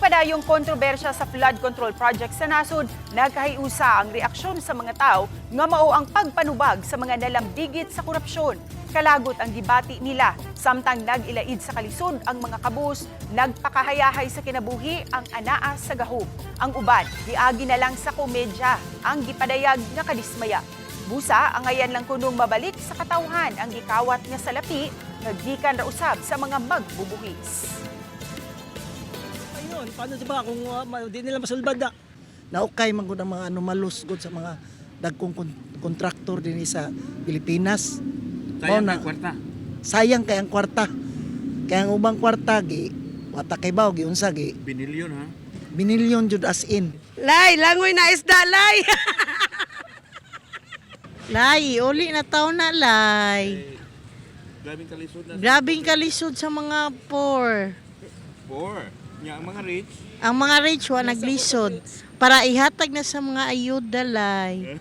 Nagpadayong kontrobersya sa flood control project sa nasod, nagkahiusa ang reaksyon sa mga tao nga mao ang pagpanubag sa mga nalamdigit sa korupsyon. Kalagot ang gibati nila, samtang nag-ilaid sa kalisod ang mga kabus, nagpakahayahay sa kinabuhi ang anaa sa gahom. Ang uban, giagi na lang sa komedya ang gipadayag nga kadismaya. Busa, angayan lang kunong mabalik sa katawhan ang gikawat nga salapi nga gikan ra usab sa mga magbubuhis. Ayun, paano diba kung di nila masulbad na? Naukay man gud ang mga anomalous gud sa mga dagkong kontraktor dinhi sa Pilipinas. Sayang Mao na. ang kwarta. Sayang kay ang kwarta. Kay ang ubang kwarta gi wata kay baw giunsa gi Binilyon ha. binilyon jud as in. Lay, langoy na isda, lay. Lay, uli na taon na, lay. Grabing kalisod na. Grabing kalisod sa mga poor. Poor. Nya ang mga rich. Ang mga rich wa naglisod para ihatag na sa mga ayuda, lay.